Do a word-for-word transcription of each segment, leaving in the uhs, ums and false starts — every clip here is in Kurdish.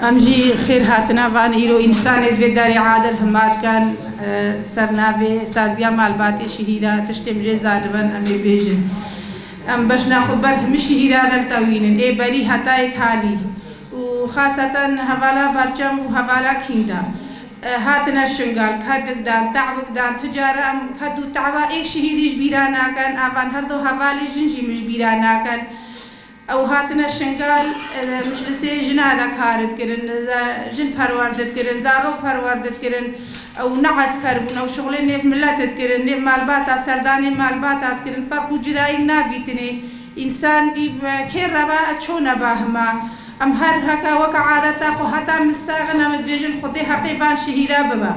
Em jî xêr hatina van îro însanê vê derê Adil Hima dikin, e, ser navê saziya malbatê şehîda tiştê em jê zanibin em ê bêjin. Em beşna xwe ber hemî şehîda de tewînin, ê berî heta yê talî û xaseten hevala Berçem û hevala Kînda, e, hatine Şingal, kedek dan, te'bik dan, ti cara em ked û te'ba êk şehîdî ji bîra nakin, a van her du hevalê jin jî min ji bîra nakin. Ew hatine Şingal, e, mijlisê jina de kar dikirin, e, jin perwerde dikirin, zarok perwerde dikirin. Ew ne esker bûn, ew şixulê nêv milet dikirin, nêv malbata, serdanê malbata dikirin. Ferq û cudayî nabîtinê. Însan î, e, kê re ba, ço neba hima. Em her heke weke adeta xwe heta min saxin em dibêjin Xwedê heqê van şehîda bibe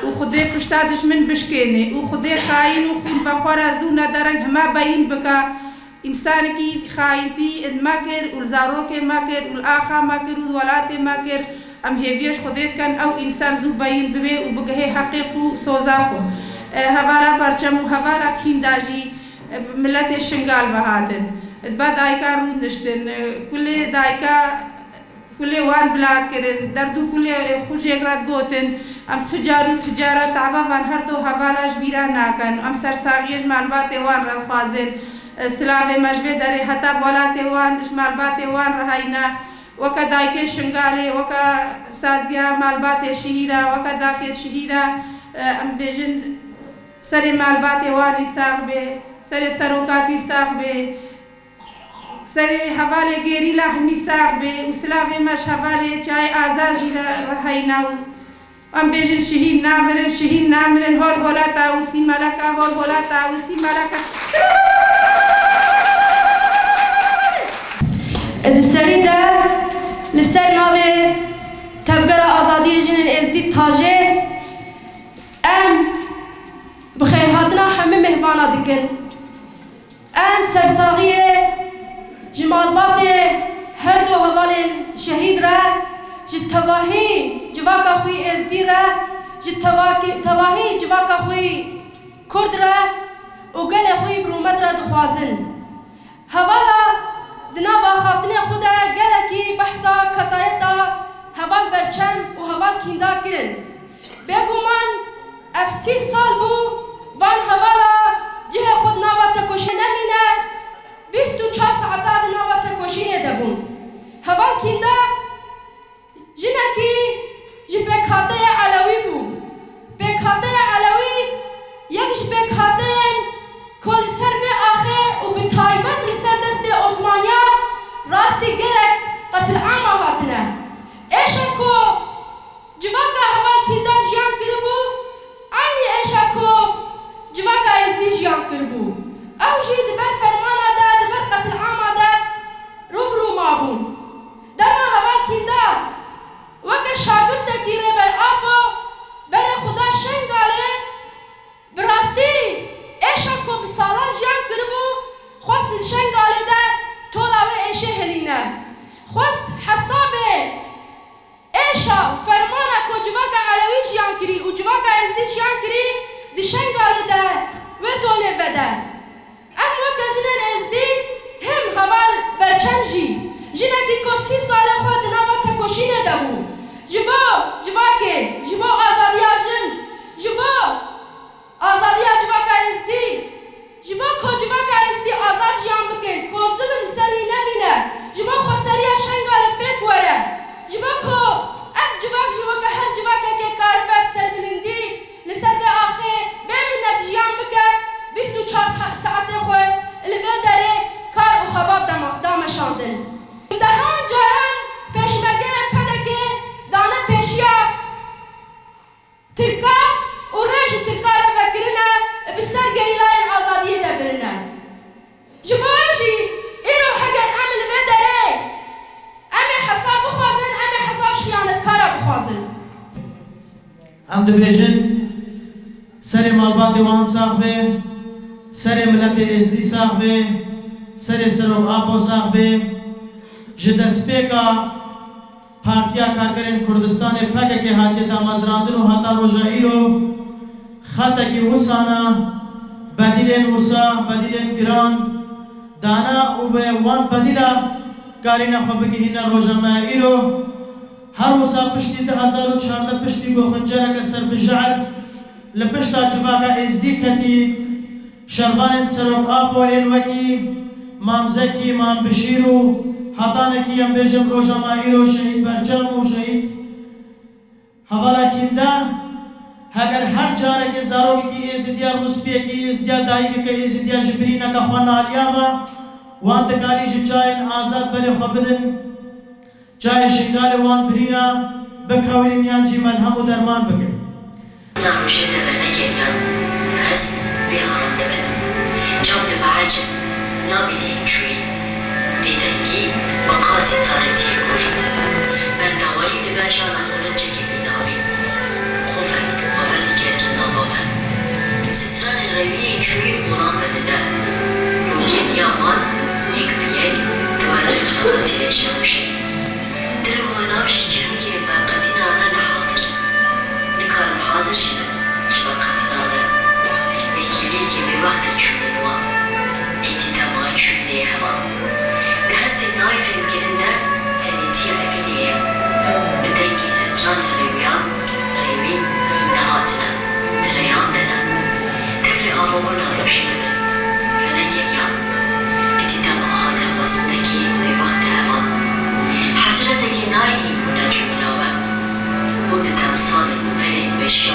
û Xwedê pişta dijmin bişkêne û Xwedê xayîn û xûnbexwara zû nedereng hima beyîn bike. Însanekî xayîntî li me kir û li zarokê me kir û li axa me kir û li welatê me kir. Em hêviyê ji Xwedê dikin ew însan zû beyîn bibê û bigihê heqê xwe û soza xwe. E, hevala Berçem û hevala Kînda jî, e, miletê Şingal ve hatin. Di ber dayika rûniştin, e, kulê dayika Kulê wan bila kirin, derd û kulê xwe jêkira gotin, em tu car û tu cara tava van her du hevala ji bîra nakin. Em sersaxiyê ji malbatê wan re dixwazin. Silavê me ji vê derê heta welatê wan, ji malbatê wan re heyne. Weke dayikê Şingalê, weke saziya malbatê şehîda, weke dakê şehîda, em bêjin serê malbatê wan î sax bê, serê serokatî sax bê. Serê hevalê gerîla hemî sax bê û silavê me ji hevalê çiyayê Azal jî re heyna û em bêjin şehîd namirin, şehîd namirin, hol hola Tawusî Meleka, hol hola Tawusî Meleka. Di serî de li ser navê Tevgera Azadiyê Jinên Êzdî Tajê em bi xêrhatina hemî mêhvana dikin. Em sersaxiyê ji malbatê her du hevalên şehîd re, ji tevahî civaka xwe yî êzdî re, ji tevakî- tevahî civaka xwe yî kurd re û gelê xwe yî bi rûmet re dixwazin. Hevala di nav axaftinê xwe de gelekî behsa kesayeta heval Berçem û heval Kînda kirin. Bêguman ev sî sal bû van hevala cihê xwe di nava tekoşînê nemîne, bîst û çar saeta di nava tekoşînê de bûn. Heval Kînda jinekî ji pêkhateyê Elewî bû. Pêkhateyê Elewî yek ji pêkhateyên ku li ser vê axê û bi taybet li ser destê Osmaniya rastî gelek qetilama hatine. Êşa ku civaka heval Kînda jiyan kiribû, eynî êşa ku civaka Êzdî jiyan kiribû. Ew jî di ber fermana de, di ber qetilama de rû bi rû mabûn. Dema heval Kînda weke şagirtekî Rêber Apo berê xwe da Şengalê, bi rastî êşa ku bi salan jiyan kiribû, xwest li Şengalê de tola wê êşê hilîne. Xwest hesabê êşa û fermana ku civaka Elewî jiyan kirî û civaka Êzdî jiyan kirî di Şengalê de wê tolê vede. Em weke jinên Êzdî him heval Berçem jî, jinekî ku sî salê xwe di nava tekoşînê de bû, ji bo civakê, ji bo azadiya jin, ji bo azadiya civaka Êzdî, ji bo ku civaka Êzdî azad jiyan bike, ku zilm li ser wî nemîne, ji bo xweseriya Şengalê pêk were, ji bo ku ev civak jî weke her civakekê karibe bi serbilindî li ser vê axê bê minet jiyan bike, bîst û çar saetê xwe li vê derê kar û xebat dama- dameşandin. Bi dehan caran pêşmergeyên P D K'ê dane pêşiya Tirka û rê ji Tirka re vekirine, bi ser gerîlayên azadiyê de birine. Ji bo wê jî îro heger em li vê derê em ê hesab bixwazin, em ê hesab ji xiyanetkaran bixwazin. Em dibêjin serê malbatê wan sax be, serê miletê Êzdî sax be, serê Serok Apo sax be. Ji destpêka Partiya Karkerên Kurdistanê, P K K, hatiye damezrandin û heta roja îro xetekî wisana, bedîlên wisa, bedîlên giran dana û bi wan bedîla karîne xwe bigihîne roja me ya îro. Her wisa piştî du hezar û çardeh piştî ku xincereke ser bi jehr li pişta civaka Êzdî ketî, şervanên Serok Apo ên wekî Mam Zekî, Mam Bişîr û hetanekî em bêjin roja me îro Şehîd Berçam û Şehîd Hevala Kînda, heger her carekê zarokekî Êzidiya, rûspiyekî Êzidiya, dayikeke Êzidiya ji birîneke xwe naliya be, wan dikarî ji çayên azad berê xwe bidin, çayê Şingalê wan birîna bikewrîn yan jî melhem û derman bikin. Na rojê te venegeriyan, bi hest vê haran dibin. Çav dibe ecib, nabîne yên çûyî. Bêdengî bi qasî taretiyê kûr. Benda werî dibe jana xwe lincekê bêdawî. Xwe veng, xwe vedikevire nava me. Stranên rewî yên çûyî qolan vedide. Rûkeniya wan yek bi yek dibe li xebatê şemişê. Dil û nav ji cihekê veqetînan re ne hazir in. Nikarin hazir jî bin ji veqetînan re. Vê kêliyekê bêwext e çûyîn wan. Êdî dema çûyînê heman. Di hestê nayê fêmkirin de tenêtiya evînê ye. Bi dengê stranên rêwiyan, rêwî, nehatine, di rêyan de ne. Tevlê avabûna rojê dibin. Venegeriyan. Êdî dema hatin xwestinekê bêwext e heman. Hesretekê nayê hîn bûne çûyîna we. Hûn di demsalên qelên meşiya